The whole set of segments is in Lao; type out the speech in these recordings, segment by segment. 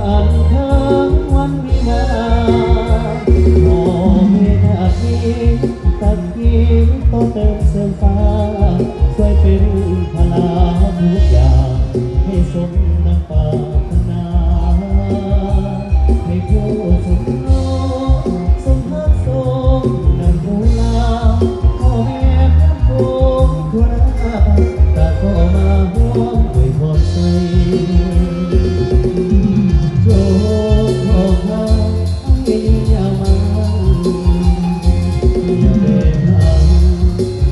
ອັນເທີງວັນວິວາ ຂໍເມດາເທສັກຂີໂຕເຕີມເສີມຟ້າ ຊ່ວຍເປັນພາລາທຸກຢ່າງ ໃຫ້ສົມດັ່ງປາດຖະໜາ ໃຫ້ຜູ້ສົມຮູ້ສົມຮັກສົມດັ່ງຜູ້ລາ ພໍ່ແມ່ພະພູນທົ່ວໜ້າ ກະຂໍມາຮ່ວມອວຍພອນໃສ່ ໂຊກຂອງເຮົາໃຫ້ຍືນຍາວໝັ້ນ ຢ່າແບ່ງຫານ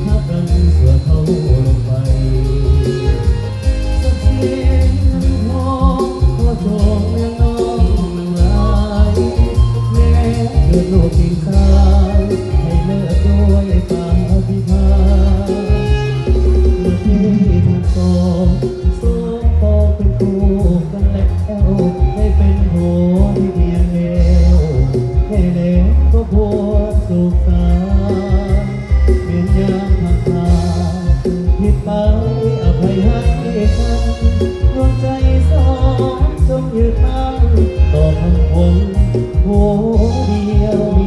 ຮັກກັນຊົ່ວເທົ່າລົມໄປ ສັກສີເງິນທອງ ຂໍຈອງແມ່ນນ້ອງນາງລາຍ ແມ່ເກີດລູກຍິງຊາຍ ໃຫ້ເລີດດ້ວຍປາຕິພານ ເມື່ອເທທັງສອງ ສອງພໍ່ເປັນຄູ່ກັນແລ້ວ ໄດ້ເປັນຜົວທີ່ພຽງແລ້ວ ແຕ່ແລ້ວກໍພວນສຸກສາ ແມ່ນຍາມພັກພາ ຜິດໄປອະໄພໃຫ້ກັນ ດວງໃຈສອງຈົ່ງຍຶດໝັ້ນ ຕໍ່ຄຳຄົນຜູ້ດຽວ